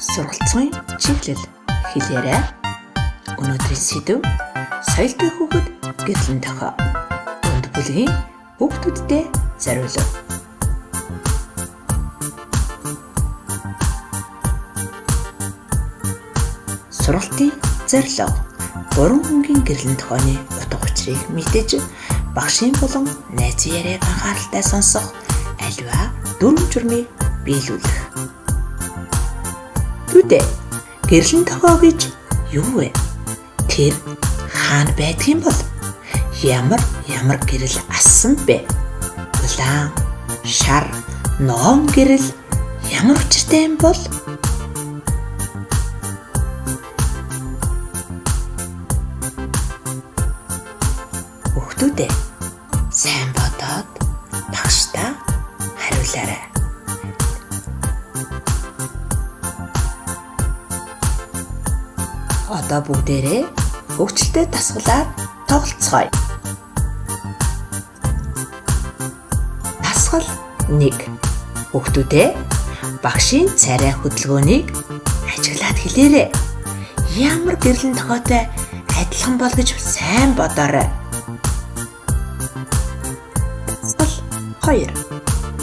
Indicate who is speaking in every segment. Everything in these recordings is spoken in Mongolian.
Speaker 1: Сургалцсан чиглэл хэлээрэй. Өнөөдрийн сэдэв соёлтой хүүхэд гэрлэн дохио. Дунд бүлгийн хүүхдүүддээ зориулав. Сургалтын зорилго: гурван хүнгийн гэрлэн дохионы утга учирыг мэдэж, багшийн болон найзын яриаг анхааралтай сонсох, аливаа дүрэм журмыг биелүүлэх. Дүүдээ, гэрлэн дохио гэж юу вэ? Тэр хаана байдаг юм бол? Ямар ямар гэрэл ассан бэ? Улаан, шар, ногоон гэрэл ямар учиртай юм бол? Хүүхдүүдээ, сайн бодоод багшдаа хариулаарай. Одоо бүгдээрээ хөгжилтэй дасгалаар тоглолцгоё. Дасгал 1. Хүүхдүүдээ, багшийн царай хөдөлгөөнийг ажиглаад хэлээрэй. Ямар гэрлэн дохиотой адилхан бол гэж сайн бодоорой. Дасгал 2.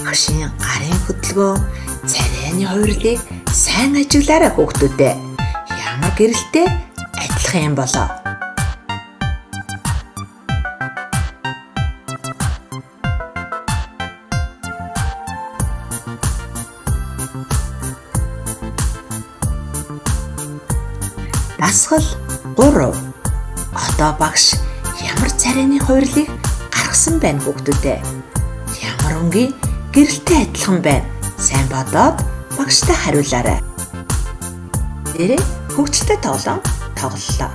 Speaker 1: Багшийн гарын хөдөлгөөн, царайны хувирлыг сайн ажиглаарай хүүхдүүдээ. Ямар гэрэлтэй адилхан юм болоо? Дасгал 3. Одоо багш ямар царайны хувирлыг гаргасан байна хүүхдүүдээ? Ямар өнгийн гэрэлтэй адилхан байна? Сайн бодоод багштай хариулаарай. Дээрээ хөгжилтэй тоглоом тоглолоо.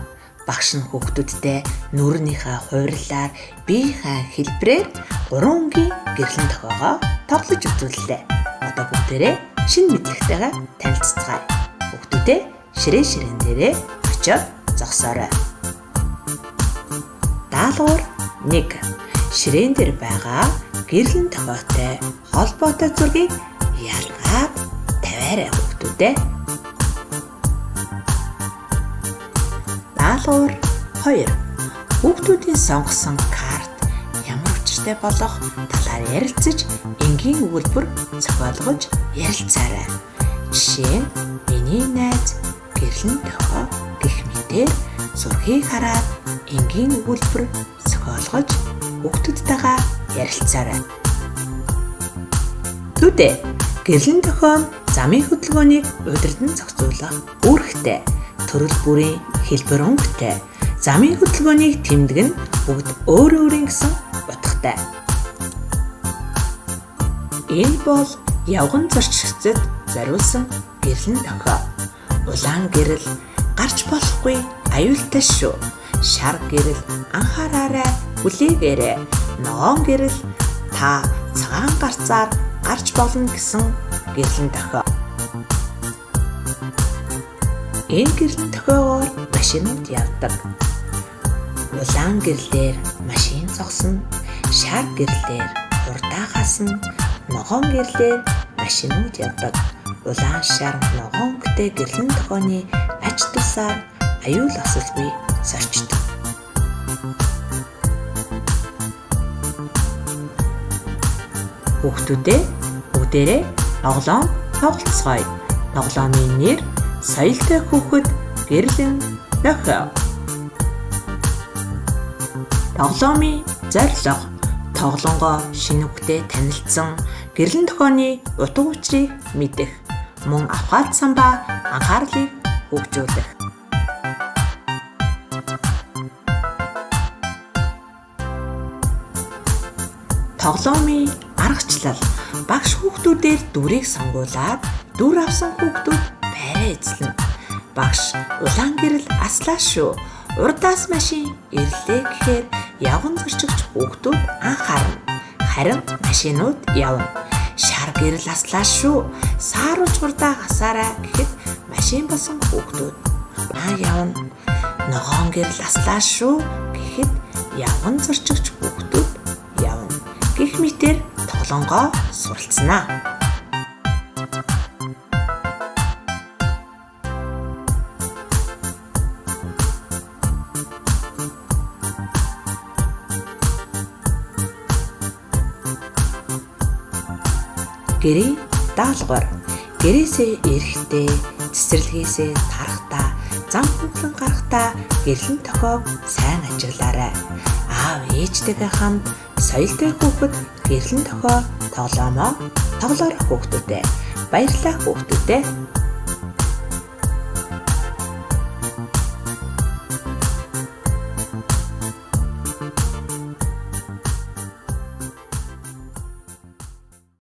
Speaker 1: Багш нь хүүхдүүдтэй нүрнийхээ хувирлаар, биеийнхээ хэлбэрээр гурван өнгийн гэрлэн дохиогоо тоглож үзүүллээ. Одоо бүгдээрээ шинэ мэдлэгтэйгээ танилцацгаая. Хүүхдүүдээ ширээ ширээн дээрээ очиод зогсоорой. Даалгавар 1. Ширээн дээр байгаа гэрлэн дохиотой холбоотой зургийг ялгаад тавиарай хүүхдүүдээ. Даалгавар 2. Хүүхдүүдийн сонгосон карт ямар учиртай болох талаар ярилцаж, энгийн өгүүлбэр зохиолгож ярилцаарай. Жишээ нь, миний найз гэрлэн дохио гэх мэтээр зургийг хараад энгийн өгүүлбэр зохиолгож хүүхдүүдтэйгээ ярилцаарай. Дүүдээ, гэрлэн дохио нь замын хөдөлгөөнийг удирдан зохицуулах үүрэгтэй, төрөл бүрийн хэлбэр өнгөтэй, замын хөдөлгөөнийг тэмдэг нь бүгд өөр өөрийн гэсэн утгатай. Энэ бол явган зорчигчдод зориулсан гэрлэн дохио. Улаан гэрэл гарч болохгүй аюултай шүү. Шар гэрэл анхаараарай, хүлээгээрэй. Ногоон гэрэл та цагаан гарцаар гарч болно гэсэн гэрлэн дохио. Энэ гэрлэн дохиогоор машинууд явдаг. Улаан гэрлээр машин зогсно, шар гэрлээр хурдаа гасна, ногоон гэрлээр машинууд явдаг. Улаан, шар, ногоон өнгөтэй гэрлэн дохионы ач тусаар аюул асалгүй зорчдог. Хүүхдүүдээ бүгдээрээ тоглоом тоглолцгоё. Тоглоомын нэр соёлтой хүүхэд гэрлэн дохио. Тоглоомын зорилго: тоглонгоо шинэ үгтэй танилцсан гэрлэн дохионы утга учирыг мэдэх, мөн авхаалцсан ба анхаарлыг хөгжүүлэх. Тоглоомын аргачлал: багш хүүхдүүдээр дүрийг сонгуулад дүр авсан хүүхдүүд байраа эзлэнэ. Багш улаан гэрэл аслаа шүү. Урдаас машин ирлээ гэхээр явган зорчигч хүүхдүүд анхаарна. Харин машинууд явна. Шар гэрэл аслаа шүү. Сааруулж хурдаа гасаарай гэхэд машин болсон хүүхдүүд явна. Ногоон гэрэл аслаа шүү гэхэд явган зорчигч хүүхдүүд явна. Гэх мэтээр тоглонгоо суралцсанаа. Гэрийн даалгавар. Гэрээсээ эрэхдээ, цэцэрлэгээсээ тарахдаа, зам хөнхлөн гарахдаа гэрлэн тохиог сайн ажиглаарай. Аав ээжтэйгээ хамт соёлтой хүүхэд гэрлэн тохио тоглоомоо тоглоорой хүүхдүүдээ. Баярлалаа хүүхдүүдээ.